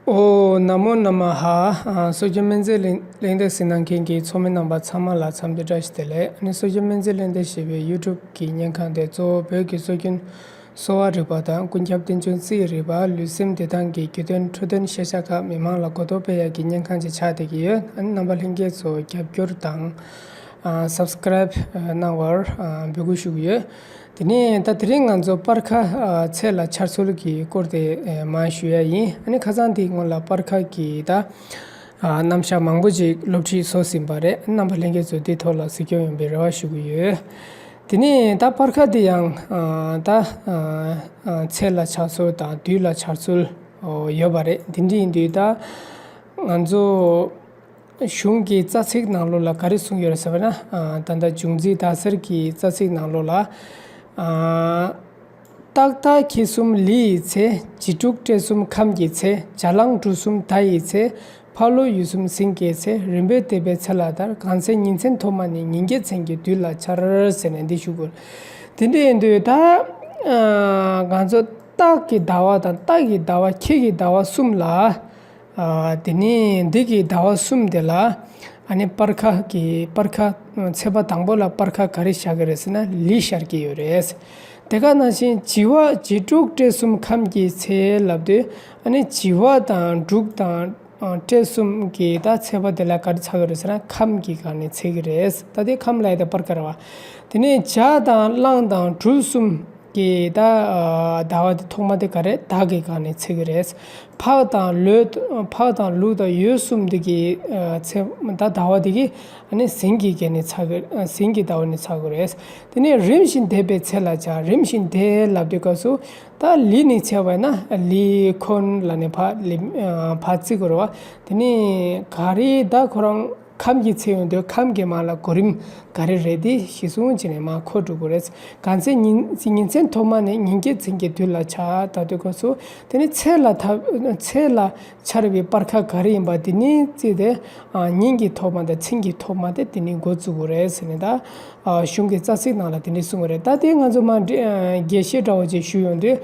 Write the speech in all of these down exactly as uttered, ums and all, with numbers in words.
ཨོ། ན་མོ་ན་མ་ཧ། ཨ། སྲོལ་རྒྱུན་སྨན་རྩིས་གླེང་གླེང་སྟེགས་གཟིགས་གནང་མཁན་གྱི་ཚོགས་མི་རྣམ་པ་ཚང་མ་ལ་འཚམས་འདྲི་བཀྲ་ཤིས་བདེ་ལེགས། ཨ་ནི་སྲོལ་རྒྱུན་སྨན་རྩིས་གླེང་སྟེགས་ཞེས་པའི་ཡུ་ཊུབ་ཀྱི་བརྙན་ཁང་དེ་གཙོ་བོ་བོད་ཀྱི་སྲོལ་རྒྱུན་གསོ་བ་རིག་པ་དང་ཀུན་ཁྱབ་བསྟན་འགྱུར་རྩིས་རིག་པ། ལུས་སེམས་བདེ་ཐང་གི་རྒྱུས་སྟོན་འཕྲོད་བསྟེན་ཤེས་བྱ་ཁག་མི་མང་ལ་གོ་རྟོགས་སྤེལ་ཡག་གི་བརྙན་ཁང་ཅིག་ཆགས་བསྡད་ཀྱི་ཡོད། ཨ་ནི་རྣམ་པ་ལྷན་རྒྱས་ཚོ་རྒྱབ་སྐྱོར་དང་། ཨ། སབ་སི་ཀ་རའིབ་གནང་བར་འབོད་སྐུལ་ཞུ་གི་ཡོད། དེ་ནས་ད་དེ་རིང་ང་ཚོ་སྤར་ཁ། ཨ། ཚལ་ལ་ཆར་ཚུལ་གྱི་སྐོར་དེ། ཨ། མར་ཞུ་ཡ་ཡིན། ཨ་ནི་ཁ་སང་དེའི་སྔོན་ལ་སྤར་ཁ་གི་ད། ཨ། རྣམ་གཞག་མང་པོ་ཅིག་སློབ་ཁྲིད་བཟོ་ཟིན་པ་རེད། རྣམ་པ་ལྷན་རྒྱས་ཚོ་དེའི་ཐོག་ལ་གཟིགས་སྐྱོང་ཡོང་བའི་རེ་བ་ཞུ་གི་ཡོད། དེ་ནས་ད་སྤར་ཁ་དེ་ཡང་། ཨ། ད། ཨ། ཚལ་ལ་ཆར་ཚུལ་དང་དུས་ལ་ཆར་ཚུལ་ཡོད་པ་རེད། དེ་འདྲ་ཡིན་དུས་ད་ང་ཚོ་གཞུང་གི་རྩ་ཚིག་ནང་ལོགས་ལ་ག་རེ་གསུངས་ཡོད་རེད་ཟེར་བ་ན། ཨ། ད་ལྟ་འབྱུང་རྩིས་ཟླ་ཟེར་གྱི་རྩ་ཚིག་ནང་ལོགས་ལ། ཨ། སྟག་སྟག་ཁྱི་གསུམ་ལི་ཡི་ཚེ། བྱི་ཕྲུག་སྤྲེལ་གསུམ་ཁམས་ཀྱི་ཚེ། བྱ་གླང་འབྲུག་གསུམ་ཟླ་ཡི་ཚེ། ཕག་ལུག་ཡུལ་གསུམ་སེང་གེའི་ཚེ། རིམ་པས་འདས་པའི་ཚེ་ལ་བདར། གང་ཚེ་ཉིན་མཚན་ཐོག་མ་ནས། ཉིན་བརྒྱད་མཚན་གྱི་དུས་ལ་འཆར། ཟེར་ནས་འདི་ཞུ་དགོས། དེ་འདྲ་ཡིན་དུས་ད། ཨ། ང་ཚོ་སྟག་གི་ཟླ་བ་དང་སྟག་གི་ཟླ་བ། ཁྱི་གི་ཟླ་བ་གསུམ་ལ། ཨ། དེ་ནས་འདི་གི་ཟླ་བ་གསུམ་དེ་ལ། ཨ་ནི་སྤར་ཁ་གི་སྤར་ཁ་ཚེས་པ་དང་པོ་ལ་སྤར་ཁ་ག་རེ་བཞག་གི་རེད་ཟེར་ན། ལི་ཤར་གྱི་ཡོད་རེད། དེ་ག་ནང་བཞིན་བྱི་བ། བྱི་ཕྲུག་སྤྲེལ་གསུམ་ཁམས་ཀྱི་ཚེ་ལབ་དུས། ཨ་ནི་བྱི་བ་དང་འབྲུག་དང་། ཨ། སྤྲེལ་གསུམ་གྱི་ད་ཚེས་པ་དེ་ལ་ག་རེ་ཆགས་ཀྱི་རེད་ཟེར་ན། ཁམས་ཀྱི་སྒང་ནས་ཚེས་ཀྱི་རེད། ད་དེ་ཁམས་ལ་ཡ་ད་སྤར་ཁ་རེད་བ། དེ་ནས་བྱ་དང་གླང་དང་གྲུལ་གསུམ་གྱི་ད། ཨ། ཟླ་བ་དེ་ཐོག་མ་དེ་ག་རེ། ཟླ་གི་སྒང་ནས་ཚེས་ཀྱི་རེད། ཕག་དང་ལུག་ཕག་དང་ལུག་དང་ཡོས་གསུམ་དེ་གི། ཨ། ཚེས་ད་ཟླ་བ་དེ་གི། ཨ་ནི་ཟིན་གྱི་སྒང་ནས་ཚེས་ཀྱི། ཨ། ཟིན་གྱི་ཟླ་བ་ནས་ཚེས་ཀྱི་རེད། དེ་ནས་རིམ་བཞིན་འདས་པའི་ཚེ་ལ་འཆར། རིམ་བཞིན་འདས་ལབ་དུས་སྐབས་སུ། ད་ལི་ནས་ཆད་པ་ཡིན་ན་ལི་འཁོན་ལབ་ནས་ཕར་ལི། ཨ། ཕར་བརྩི་དགོས་རེད་བ། དེ་ནས་ག་རེ་ད་ཁོ་རང་ཁམས་ཀྱི་ཚེས་ཡོང་དུས་ཁམས་ཀྱི་མར་ལ་གོ་རིམ་ག་རེ་རེད་དེ་གཞི་བཟུང་བྱས་ནས་མར་འཁོར་འགྲོ་དགོས་རེད། གང་ཚེ་ཉིན་ཉིན་མཚན་ཐོག་མ་ནས། ཉིན་བརྒྱད་མཚན་གྱི་དུས་ལ་འཆར། ད་དུས་སྐབས་སུ་དེ་ནས་ཚེས་ལ་ད་ཚེས་ལ་འཆར་བའི་སྤར་ཁ་ག་རེ་ཡིན་པ་དེ་ནས་བརྩིས་ཏེ། ཨ། ཉིན་གྱི་ཐོག་མ་དང་མཚན་གྱི་ཐོག་མ་དེ་དེ་ནས་འགོ་བཙུགས་དགོས་རེད་ཟེར་ནས་ད། ཨ། གཞུང་གི་རྩ་ཚིག་ནང་ལ་དེ་འདྲ་གསུངས་པ་རེད། ད་དེ་ང་ཚོ་མར་འགྲེལ། ཨ། རྒྱས་བཤད་འདྲ་བོ་ཅིག་ཞུ་ཡོང་དུས།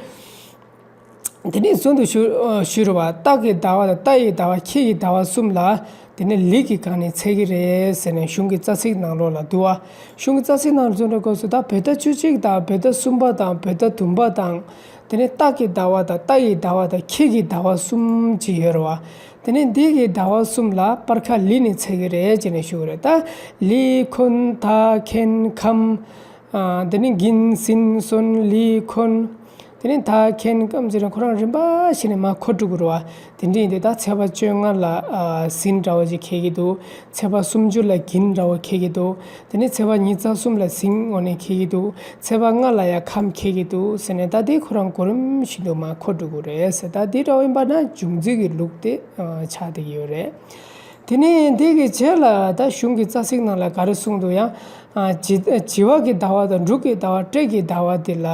དེ་ནས་ཟུང་དུ་ཞུ། ཨ། ཞུ་རུ་བ། སྟག་གི་ཟླ་བ་དང་། སྟག་ཡི་ཟླ་བ། ཁྱི་ཡི་ཟླ་བ་གསུམ་ལ། དེ་ནས་ལི་གི་སྒང་ནས་ཚེས་ཀྱི་རེད་ཟེར་ནས་གཞུང་གི་རྩ་ཚིག་ནང་ལོགས་ལ་འདུག་བ། གཞུང་གི་རྩ་ཚིག་ནང་ལ་ཟུང་འབྲེལ་སྐབས་སུ་ད་བོད་ཟླ་བཅུ་གཅིག་དང་། བོད་ཟླ་གསུམ་པ་དང་། བོད་ཟླ་བདུན་པ་དང་། དེ་ནས་སྟག་གི་ཟླ་བ་དང་། སྟག་ཡི་ཟླ་བ་དང་། ཁྱི་གི་ཟླ་བ་གསུམ་ཅིག་ཡོད་རེད་བ། དེ་ནས་འདི་གི་ཟླ་བ་གསུམ་ལ་སྤར་ཁ་ལི་ནས་ཚེས་ཀྱི་རེད་ཅེས་ནས་ཞུ་གི་རེད། ད་ལི་འཁོན་ད་ཁེན་ཁམས། ཨ། དེ་ནས་གིན་སིན་སོན་ལི་འཁོན། དེ་ནས་ད་ཁེན་ཁམས་ཟེར་ནས་ཁོ་རང་རིམ་པ་བྱས་ནས་མར་འཁོར་འགྲོ་གི་རེད་བ། དེ་འདྲ་ཡིན་དུས་ད་ཚེས་པ་བཅོ་ལྔ་ལ། ཨ། སིན་འདྲ་བོ་ཅིག་འཁེལ་གྱི་འདུག་ཚེས་པ་སུམ་ཅུ་ལ་གིན་འདྲ་བོ་འཁེལ་གྱི་འདུག་དེ་ནས་ཚེས་པ་ཉི་ཤུ་རྩ་གསུམ་ལ་སིན་དངོས་གནས་འཁེལ་གྱི་འདུག་ཚེས་པ་ལྔ་ལ་ཡ་ཁམས་འཁེལ་གྱི་འདུག་ཟེར་ནས། ད་དེ་ཁོ་རང་གོ་རིམ་བཞིན་དུ་མར་འཁོར་འགྲོ་གི་རེད་ཟེར། ད་དེ་འདྲ་བོ་ཡིན་པ་ན་འབྱུང་རྩིས་ཀྱི་ལུགས་དེ། ཨ། ཆགས་བསྡད་ཀྱི་ཡོད་རེད། དེ་ནས་དེ་གི་རྗེས་ལ་ད་གཞུང་གི་རྩ་ཚིག་ནང་ལ་ག་རེ་གསུངས་འདུག་ཡང་། ཨ། བྱི། བྱི་བ་གི་ཟླ་བ་དང་། འབྲུག་གི་ཟླ་བ། སྤྲེལ་གྱི་ཟླ་བ་དེ་ལ།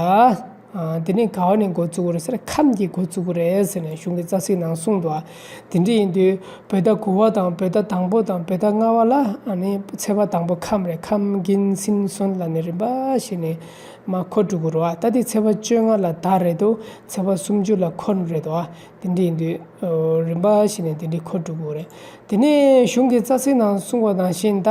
ཨ། དེ་ནས་ག་བ་ནས་འགོ་བཙུགས་ཀྱི་རེད་ཟེར། ཁམས་ཀྱིས་འགོ་བཙུགས་ཀྱི་རེད་ཟེར་ནས་གཞུང་གི་རྩ་ཚིག་ནང་གསུངས་འདུག་ཨ། དེ་འདྲ་ཡིན་དུས་བོད་ཟླ་དགུ་པ་དང་། བོད་ཟླ་དང་པོ་དང་། བོད་ཟླ་ལྔ་པ་ལ། ཨ་ནི་ཚེས་པ་དང་པོ་ཁམས་རེད། ཁམས་གིན་སིན་སོན་ལབ་ནས་རིམ་པ་བྱས་ནས་མར་འཁོར་འགྲོ་གི་རེད་བ། ད་དེ་ཚེས་པ་བཅོ་ལྔ་ལ་ཟླ་རེད་འདུག་ཚེས་པ་སུམ་ཅུ་ལ་འཁོན་རེད་འདུག་ཨ། དེ་འདྲ་ཡིན་དུས། ཨོ། རིམ་པ་བྱས་ནས་དེ་འདྲ་འཁོར་འགྲོ་གི་རེད། དེ་ནས་གཞུང་གི་རྩ་ཚིག་ནང་གསུངས་པ་ནང་བཞིན་ད།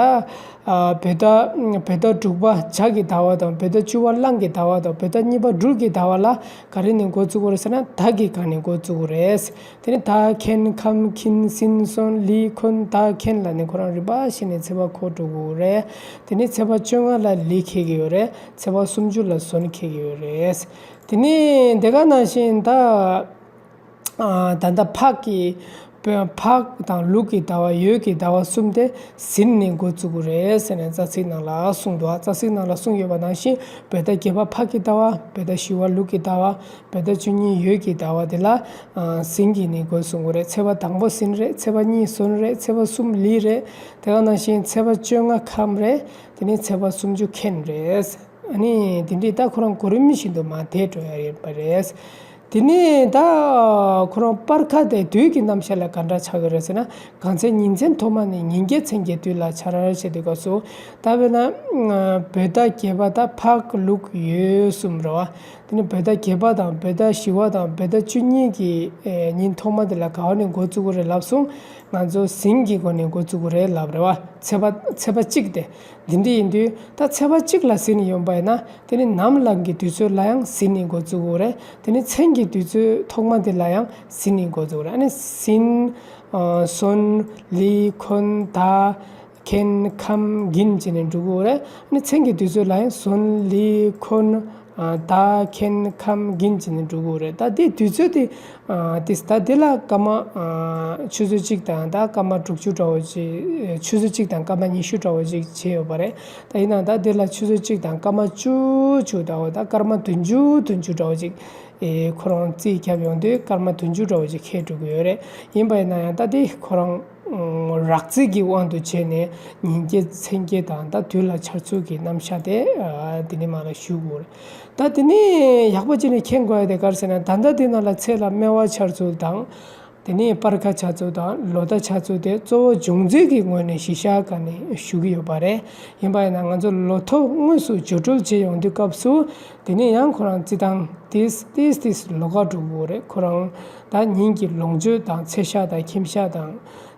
ཨ། བོད་ཟླ། བོད་ཟླ་དྲུག་པ་བྱ་གི་ཟླ་བ་དང་། བོད་ཟླ་བཅུ་པ་གླང་གི་ཟླ་བ་དང་། བོད་ཟླ་གཉིས་པ་སྦྲུལ་གྱི་ཟླ་བ་ལ་ག་རེ་ནས་འགོ་བཙུགས་པ་རེད་ཟེར་ན། ཟླ་གི་སྒང་ནས་འགོ་བཙུགས་པ་རེད། དེ་ནས་ད་ཁེན་ཁམས་གིན་སིན་སོན་ལི་འཁོན་ད་ཁེན་ལབ་ནས་ཁོ་རང་རིམ་པ་བྱས་ནས་ཚེས་པ་འཁོར་འགྲོ་གི་རེད། དེ་ནས་ཚེས་པ་བཅོ་ལྔ་ལ་ལི་འཁེལ་གྱི་ཡོད་རེད། ཚེས་པ་སུམ་ཅུ་ལ་སོན་འཁེལ་གྱི་ཡོད་རེད། དེ་ནས་དེ་ག་ནང་བཞིན་ད། ཨ། ད་ལྟ་ཕག་གི། ཕག་དང་ལུག་གི་ཟླ་བ། ཡོས་ཀྱི་ཟླ་བ་གསུམ་དེ་སིན་ནས་འགོ་བཙུགས་ཀྱི་རེད་ཟེར་ནས་རྩ་ཚིག་ནང་ལ་གསུངས་འདུག་རྩ་ཚིག་ནང་ལ་གསུངས་ཡོད་པ་ནང་བཞིན། བོད་ཟླ་བརྒྱད་པ་ཕག་གི་ཟླ་བ། བོད་ཟླ་བཞི་པ་ལུག་གི་ཟླ་བ། བོད་ཟླ་བཅུ་གཉིས་ཡོས་ཀྱི་ཟླ་བ་དེ་ལ། ཨ། སིན་གྱིས་ནས་འགོ་བཟུང་གི་རེད། ཚེས་པ་དང་པོ་སིན་རེད། ཚེས་པ་གཉིས་སོན་རེད། ཚེས་པ་གསུམ་ལི་རེད། དེ་ག་ནང་བཞིན་ཚེས་པ་བཅོ་ལྔ་ཁམས་རེད། དེ་ནས་ཚེས་པ་སུམ་ཅུ་ཁེན་རེད། ཨ་ནི་དེ་འདྲའི་ད་ཁོ་རང་གོ་རིམ་བཞིན་དུ་མར་བསྡད་འགྲོ་ཡ་ཡིན་པ་རེད། དེ་ནས་ད་ཁོ་རང་སྤར་ཁ་དེ་དུས་ཀྱི་རྣམ་གཞག་ལ་ག་འདྲ་ཆགས་ཀྱི་རེད་ཟེར་ན། གང་ཚེ་ཉིན་མཚན་ཐོག་མ་ནས་ཉིན་བརྒྱད་མཚན་བརྒྱད་དུས་ལ་འཆར་བྱེད་དུས་སྐབས་སུ། ད་དཔེར་ན་བོད་ཟླ་བརྒྱད་པ་ད་ཕག་ལུག་ཡོས་གསུམ་རེད་བ། དེ་ནས་བོད་ཟླ་བརྒྱད་པ་དང་བོད་ཟླ་བཞི་པ་དང་བོད་ཟླ་བཅུ་གཉིས་ཀྱི་ཉིན་ཐོག་མ་དེ་ལ་ག་བ་ནས་འགོ་བཙུགས་ཀྱི་རེད་ལབ་སོང་། ང་ཚོ་ཟིན་གྱི་སྒོ་ནས་འགོ་བཙུགས་ཀྱི་རེད་ལབ་རེད་བ། ཚེས་པ་ཚེས་པ་གཅིག་དེ། འདི་འདྲ་ཡིན་དུས་ད་ཚེས་པ་གཅིག་ལ་ཟིན་ནས་ཡོང་པ་ཡིན་ན། དེ་ནི་ནམ་ལངས་ཀྱི་དུས་ཚོད་ལ་ཡང་ཟིན་ནས་འགོ་བཙུགས་དགོས་རེད། དེ་ནི་མཚན་གྱི་དུས་ཚོད་ཐོག་མ་དེ་ལ་ཡང་ཟིན་ནས་འགོ་བཙུགས་རེད། ཨ་ནི་ཟིན། ཨ། སོན། ལི། འཁོན། ཟླ། མཁན། ཁམས། གིན་བྱས་ནས་འགྲོ་གི་རེད། ཨ་ནི་མཚན་གྱི་དུས་ཚོད་ལ་ཡང་སོན། ལི། འཁོན། ཨ། ཟླ། མཁན། ཁམས། གིན་བྱས་ནས་འགྲོ་གི་རེད། ད་དེ་དུས་ཚོད་དེ། ཨ། དེ་ད་དེ་ལ་སྐར་མ། ཨ། ཆུ་ཚོད་གཅིག་དང་ད་སྐར་མ་དྲུག་ཅུ་འདྲ་བོ་ཅིག་ཆུ་ཚོད་གཅིག་དང་སྐར་མ་ཉི་ཤུ་འདྲ་བོ་ཅིག་བྱས་ཡོད་པ་རེད། ད་ཡིན་ནའང་ད་དེ་ལ་ཆུ་ཚོད་གཅིག་དང་སྐར་མ་བཅུ་བཅུ་འདྲ་བོ། ད་སྐར་མ་བདུན་ཅུ་བདུན་ཅུ་འདྲ་བོ་ཅིག་ཨེ། ཁོ་རང་རྩིས་བརྒྱབ་ཡོང་དུས་སྐར་མ་བདུན་ཅུ་འདྲ་བོ་ཅིག་འཁེལ་འགྲོ་གི་ཡོད་རེད། ཡིན་པ་ཡིན་ན་ཡང་ད་དེ་ཁོ་རང་རགས་རྩིས་ཀྱི་དབང་དུ་བྱས་ནས་ཉིན་བརྒྱད་མཚན་བརྒྱད་དང་ད་དུས་ལ་འཆར་ཚུལ་གྱི་རྣམ་གཞག་དེ། ཨ། དེ་ནས་མར་ལ་ཞུ་དགོས་རེད། ད་དེ་ནས་ཡག་པོ་བྱས་ནས་མཁྱེན་དགོས་ཡ་དེ་ག་རེ་ཟེར་ན། ད་ལྟ་དེ་ནང་ལ་ཚེས་ལ་སྨེ་བ་འཆར་ཚུལ་དང་། དེ་ནས་སྤར་ཁ་འཆར་ཚུལ་དང་ལོ་ཟླ་འཆར་ཚུལ་དེ་གཙོ་བོ་སྦྱོང་ཚུལ་གྱི་ངོས་ནས་གཞི་བཞག་ག་ནས་ཞུ་གི་ཡོད་པ་རེད། ཡིན་པ་ཡིན་ན་ང་ཚོ་ལོ་ཐོ་དངོས་སུ་བརྗོད་སྒྲོལ་བྱེད་ཡོང་དུས་སྐབས་སུ། དེ་ནས་ཡང་ཁོ་རང་རྩི་སྟངས་ཏིས་ཏིས་ཏིས་ལོགས་ཀ་འགྲོ་གི་ཡོད་རེད། ཁོ་རང་ད་ཉིན་གྱི་ལོངས་སྤྱོད་དང་ཚེས་ཞག་དང་ཁྱིམ་ཞག་དང་།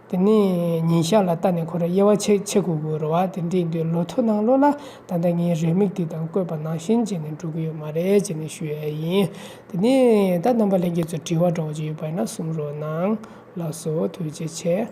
དེ་ནས་ཉིན་ཞག་ལ་ལྟ་ནས་ཁོ་རང་དབྱེ་བ་ཕྱེ་ཕྱེ་དགོས་ཀྱི་རེད་བ། དེ་འདྲ་ཡིན་དུས་ལོ་ཐོ་ནང་ལོགས་ལ་ད་ལྟ་ངའི་རེའུ་མིག་འདི་དང་བཀོད་པ་ནང་བཞིན་བྱས་ནས་འགྲོ་གི་ཡོད་མ་རེད་ཅེས་ནས་ཞུ་ཡ་ཡིན། དེ་ནས་ད་རྣམ་པ་ལྷན་རྒྱས་ཚོ་དྲི་བ་འདྲ་བོ་ཅིག་ཡོད་པ་ཡིན་ན་གསུང་རོགས་གནང་། ལགས་སོ། ཐུགས་རྗེ་ཆེ།